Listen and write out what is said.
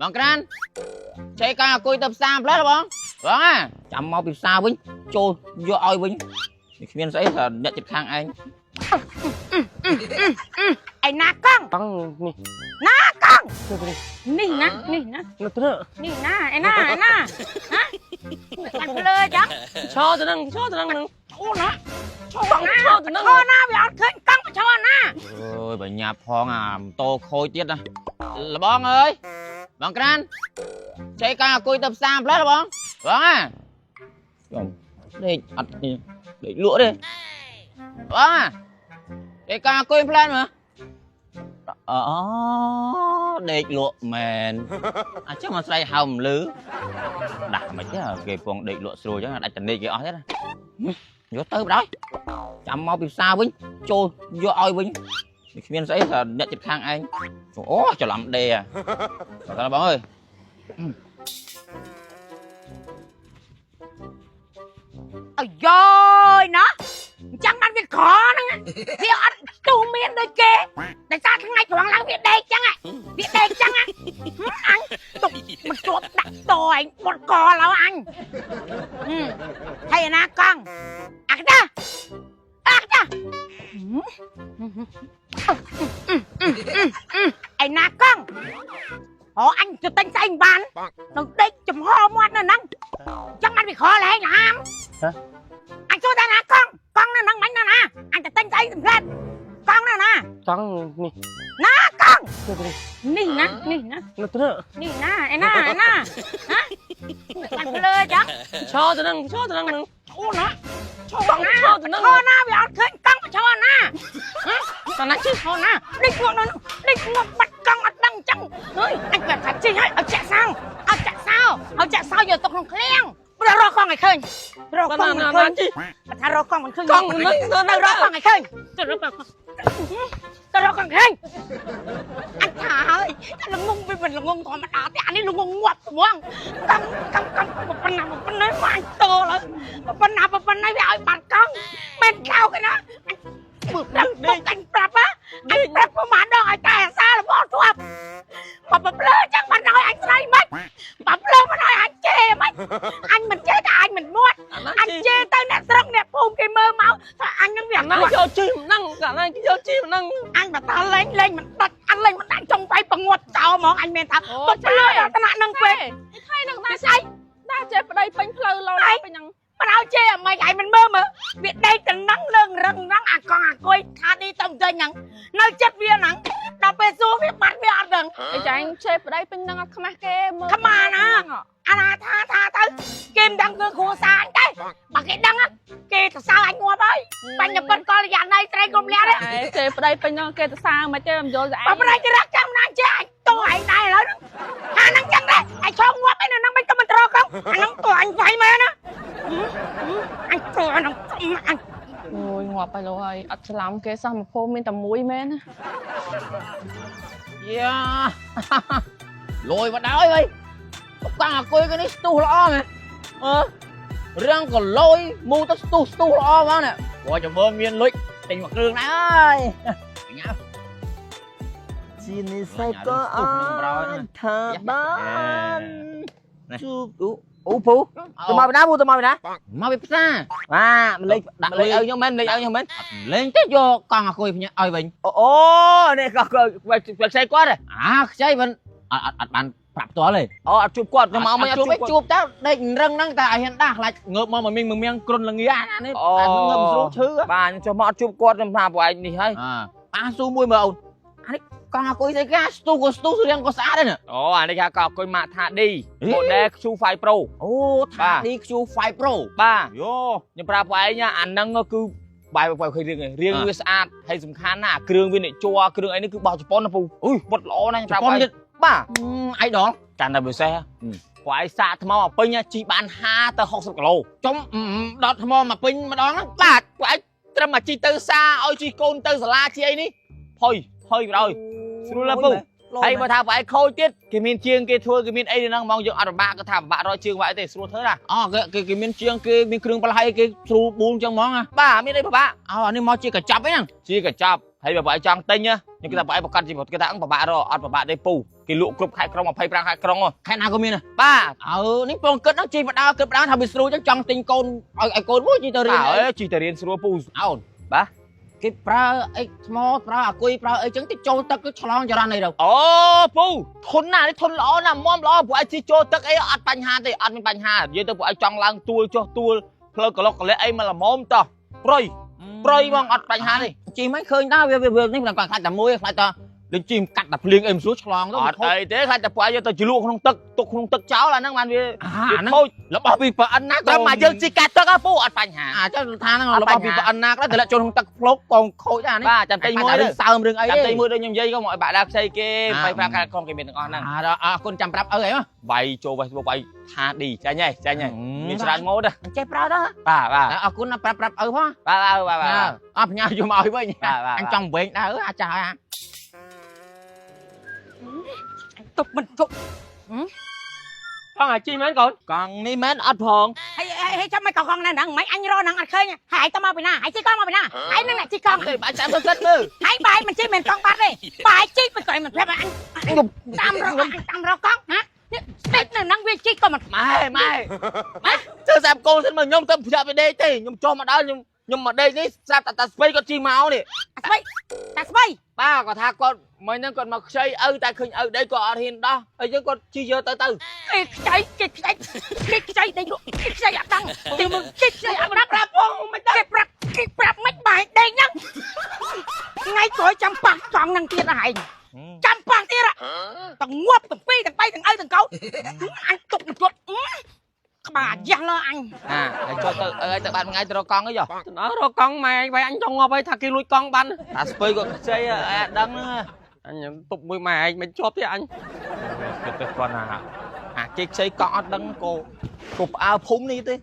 បងក្រានចៃការអង្គុយទៅផ្សារផ្លែបងបងអាចាំមកពីផ្សារវិញចូលយកឲ្យវិញគ្មានស្អីតែអ្នកចិត្តខាងឯង ឯណាកង់ កង់នេះ ណាកង់ នេះ នេះណានេះណា នៅទៅ នេះណាឯណាឯណាហ៎បាត់ភ្លើចឹង ឈរទៅនឹងឈរទៅនឹងនឹង ឈូណាឈូ កង់ ណា ឈរទៅនឹង ឈរណាវាអត់ឃើញកង់ឈរណា អើយបើញាប់ផងអាម៉ូតូខូចទៀតណាលបងអើយបងក្រានចៃការអង្គុយទៅផ្សារផ្លែបងបងអាខ្ញុំដេកអត់ដេកលក់ទេបងអាចៃការអង្គុយផ្លែមើលអូដេកលក់មែនអញ្ចឹងមកស្រីហៅមិនលឺដាក់មិនទេគេពងដេកលក់ស្រួលអញ្ចឹងដាច់តនេកគេអស់ទេណាយកទៅបណ្ដោយចាំមកពីផ្សារវិញចូលយកឲ្យវិញ គ្មានស្អីតែអ្នកចិត្តខាងឯងអូច្រឡំដេអាបាទបងអើយ អាយយណាអញ្ចឹងបានវាក្រហ្នឹងវាអត់ទូមានដូចគេតែសារថ្ងៃត្រង់ឡើងវាដេកចឹងវាដេកចឹងអញទុកមិនជាប់ដាក់តឯងបត់កឡើយអញហើយឯណាកង់អាក់តាអាក់តាឯណាកង់អូអញទៅទិញស្អីមិនបាននឹងដេកចំហមាត់នៅហ្នឹងចឹងបានវាក្រលែងហាមអញចូលតែណាកង់កង់នៅហ្នឹងមិញណាណាអញទៅទិញស្អីសម្រាប់កង់នៅណា កង់នេះ ណាកង់ នេះ នេះណានេះណា នៅទៅ នេះណាឯណាឯណាហ៎បាត់ភ្លើចឹង ឈរទៅនឹងឈរទៅនឹងនឹង ឈូណាឈូ កង់ ណា ឈរទៅនឹង ឈរណាវាអត់ឃើញកង់ឈរណា តាណាជិះ ឈរណាដេកងក់នៅនោះដេកងក់បាត់កង់អត់ដឹងចឹងហើយអញប្រាប់ថាជិះហើយឲ្យចាក់សោឲ្យចាក់សោឲ្យចាក់សោយកទុកក្នុងឃ្លាំងព្រោះរកកង់ឲ្យឃើញរក តាណា កង់មិនឃើញ ណាជិះ បើថារកកង់មិនឃើញ កង់នឹងនៅ ទៅរកកង់ឲ្យឃើញទៅរកកង់ទៅរកកង់ឃើញអញថាហើយតែល្ងងវាមិនល្ងងធម្មតាទេអានេះល្ងងងាប់ហ្មងកង់កង់កង់ប៉ុណ្ណាប៉ុណ្ណេះមកអញតឡើយប៉ុណ្ណាប៉ុណ្ណេះវាឲ្យបាត់កង់មិនខោគេណាអញបើប្រាប់ពុកអញប្រាប់ណាអញប្រាប់ប្រហែលដងឲ្យតែអាសារបស់ធ្លាប់បើប្រភ្លើចឹងមិនឲ្យអញស្រីមិនបើភ្លើមិនឲ្យអញជេរមិនអញមិនជេរតែអញមិនមាត់ អញជេរទៅអ្នកស្រុកអ្នកភូមិគេមើលមកថាអញនឹងវា តាណា អាក្រក់ យកជិះមិននឹងតាណាយកជិះមិននឹង អញបើតលេងលេងមិនដាច់អញលេងមិនដាច់ចង់វាយបង្ងាត់ចោលហ្មងអញមានថាបុកភ្លើដល់ថ្នាក់នឹងពេក ថៃនឹងដែរ វាស្អី ដែរចេះប្តីពេញផ្លូវលោពេញហ្នឹង មិនឲ្យជេរអាម៉េចឯងមិនមើលមើលវាដេកទៅនឹងលើងរឹងហ្នឹងអាកង់អាគុយថានេះទៅចេញហ្នឹងនៅចិត្តវាហ្នឹងដល់ពេលសួរវាបាត់វាអត់ដឹង អីចាញ់ចេះប្តីពេញហ្នឹងអត់ខ្មាស់គេមើល ខ្មាស់ណា អាណាថាថាទៅគេមិនដឹងគឺគ្រួសារអញទេបើគេដឹងគេសរសើរអញងាប់ហើយបញ្ញពិតកល្យាណីត្រីគុំលះទេ ចេះប្តីពេញហ្នឹងគេទៅសើមិនទេមិនយល់ស្អែ បើប្រៃគេរកចាំណាចេះអញតោះឯងដែរឥឡូវហ្នឹងអាហ្នឹងចឹងដែរអញឆោងាប់ឯនៅហ្នឹងមិនក៏មិនត្រកងអាហ្នឹងតោះអញវាយមែនណាអញតោះអាហ្នឹងអញ អូយងាប់ហើយលោកហើយអត់ច្រឡំគេសោះមកភូមិមានតែមួយមែនណា យ៉ាលយមកដល់ហើយកង់អាគុយគេនេះស្ទុះល្អមែនអឺរាំងក៏លយមូទៅស្ទុះស្ទុះល្អហ្មងនេះព្រោះចាំមើលមានលុយទិញមកគ្រឿងដែរអើយញ៉ាំ ជានិស័យក៏អាចថាបានជួបអូពូទៅមកពីណាពូទៅមកពីណា មកពីផ្សារ បាទម្លេច ដាក់ ម្លេចឲ្យខ្ញុំមែនម្លេចឲ្យខ្ញុំមែន លេងទេយកកង់អាគុយផ្ញើឲ្យវិញ អូអូនេះក៏ក៏ខ្ចីគាត់ អាខ្ចីមិនអត់អត់អត់បានប្រាប់ផ្ទាល់ទេ អូអត់ជួបគាត់ខ្ញុំមកមិនអត់ ជួប ជួបគាត់ ជួបតើដេករឹងហ្នឹងតែឲ្យហ៊ានដាស់ខ្លាចងើបមកមមៀងគ្រុនលងាអានេះ អូ អាងើបស្រួលឈឺ បាទខ្ញុំចុះមកអត់ជួបគាត់ខ្ញុំថាពួកឯងនេះហើយ អាអាស៊ូមួយមើលអូនអានេះកង់អាគុយស្អីគេអាស្ទុះក៏ស្ទុះរៀងក៏ស្អាតដែរណា អូអានេះគេក៏អង្គុយម៉ាកថា D model Q5 Pro អូថា DQ5 Pro បាទ យោ ខ្ញុំប្រាប់ពួកឯងអាហ្នឹងគឺបាយបាយឃើញរឿងរឿងវាស្អាតហើយសំខាន់ណាស់អាគ្រឿងវានេះជ័រគ្រឿងអីនេះគឺបោះជប៉ុនណាពូអុយពុតល្អណាស់ខ្ញុំប្រាប់ឯង ជប៉ុនទៀត បាទ អៃដល កាន់តែពិសេសពួកឯងសាកថ្មមកពេញជីបាន50ទៅ60គីឡូ ចំដុតថ្មមកពេញម្ដងហ្នឹង បាទពួកឯងត្រឹមមកជីទៅសាឲ្យជីកូនទៅសាលាជីអីនេះផុយផុយបណ្ដោយស្រួលណាស់ពូហើយបើថាពួកឯងខូចទៀតគេមានជាងគេធ្វើគេមានអីនៅហ្នឹងហ្មងយើងអត់ពិបាកគាត់ថាពិបាករកជើងវាយទេស្រួលធ្វើណា អូគេគេគេមានជាងគេមានគ្រឿងបន្លាយគេស្រួលបួលចឹងហ្មងណា បាទមានអីពិបាក អោអានេះមកជាកញ្ចប់អីហ្នឹង ជាកញ្ចប់ហើយបើពួកឯងចង់ទិញខ្ញុំគេថាពួកឯងប្រកាសជាគេថាពិបាករកអត់ពិបាកទេពូ គេលក់គ្រប់ខេត្តក្រុង25ខេត្តក្រុងហ៎ ខេត្តណាក៏មានដែរ បាទ អើនេះពងគិតហ្នឹងជីបដើគិតបដើថាវាស្រួលចឹងចង់ទិញកូនឲ្យឲ្យកូនមួយជីទៅរៀន បាទអើយជីទៅរៀនស្រួលពូ អូន បាទ គេប្រើអីថ្មប្រើអាគុយប្រើអីចឹងទៅចូលទឹកគឺឆ្លងចរន្តអីទៅ អូពូធន់ណាស់នេះធន់ល្អណាស់មុំល្អពួកឯងជីចូលទឹកអីអត់បញ្ហាទេអត់មានបញ្ហានិយាយទៅពួកឯងចង់ឡើងទួលចុះទួលផ្លូវកលុកកលៈអីមកល្មមតោះប្រយប្រយហ្មងអត់បញ្ហាទេ ជីមិនឃើញដែរវាវានេះមិនគាត់ខ្លាចតែមួយខ្លាចតែដូចជីកាត់តែភ្លៀងអីមិនស្រួលឆ្លងទៅ អត់អីទេខ្លាចតែពួកឯងយកទៅជ្លក់ក្នុងទឹកទុកក្នុងទឹកចោលអាហ្នឹងបានវា អាហ្នឹង វាខូច របស់ពីប្រអិនណា ត្រឹមមកយើងជីកាត់ទឹកហ៎ពូអត់បញ្ហា អាចថាហ្នឹងរបស់ពីប្រអិនណាក៏តម្លាក់ចូលក្នុងទឹកផ្លុកកងខូចដែរនេះ បាទចាំតិចមួយ រឿងសើមរឿងអី ចាំតិចមួយដូចខ្ញុំនិយាយក៏មកឲ្យបាក់ដាខ្ចីគេ25ខែក្រុងគេមានទាំងអស់ហ្នឹង អរគុណចាំប្រាប់ឪអីមក វាយចូល Facebook វាយថាឌីចាញ់ហើយចាញ់ហើយមានច្រើនម៉ូដ ចេះប្រើដែរ បាទបាទ អរគុណណាប្រាប់ប្រាប់ឪផង បាទបាទបាទបាទ អរផ្ញើយកមកឲ្យវិញ បាទបាទ អញចង់វែងដែរអាចចាស់ហើយ ទុកមិនទុក កង់អាជីមែនកូនក ង់នេះមែនអត់ផង ហើយហើយចាំមិនកង់ណាហ្នឹងមិនអញរកហ្នឹងអត់ឃើញហើយទៅមកពីណាហើយជីកង់មកពីណាហើយនឹងអ្នកជីកង់ ទេបាច់ចាំទៅសិតមើល ហើយបាយមិនជីមិនកង់បាត់ទេបាយជីមិនក៏មិនប្រាប់ឲ្យអញតាមរកអញតាមរកកង់ហ៎នេះតិចនៅហ្នឹងវាជីក៏មិន ម៉ែម៉ែម៉ែធ្វើសាប់កូនសិនមកខ្ញុំទៅប្រញាប់ไปដេកទេខ្ញុំចុះមកដល់ខ្ញុំខ្ញុំមកដេកនេះស្រាប់តែតាស្បៃគាត់ជិះមកនេះ អាស្បៃតាស្បៃ បាទគាត់ថាគាត់មិញហ្នឹងគាត់មកខ្ចីឪតែឃើញឪដេកគាត់អត់ហ៊ានដោះហើយយើងគាត់ជិះយកទៅទៅ គេខ្ចីគេខ្ចីគេខ្ចីដេកលក់គេខ្ចីអត់ដឹងទីមើលគេខ្ចីអត់ដឹង ប្រាប់ផងមិនដឹង គេប្រាប់គេប្រាប់មិនបាយដេកហ្នឹងថ្ងៃក្រោយចាំប៉ះកង់ហ្នឹងទៀតហែងចាំប៉ះទៀតទាំងងាប់ទាំងពីរទាំងបីទាំងឪទាំងកូនអញទុកមិនជត់ក្បាលយ៉ាស់លើអញ អាហើយចុះទៅអើយទៅបានមួយថ្ងៃទៅរកកង់អីយោ ទៅដល់រកកង់ម៉ែឯងវាយអញចង់ងាប់ហើយថាគេលួចកង់បាន តាស្ពៃគាត់ខ្ចីអត់ដឹងហ្នឹង អញទប់មួយម៉ែឯងមិនជាប់ទេអញ គិតទៅគាត់ណាអាគេខ្ចីកង់អត់ដឹងក៏ក៏ផ្អើលភូមិនេះទេ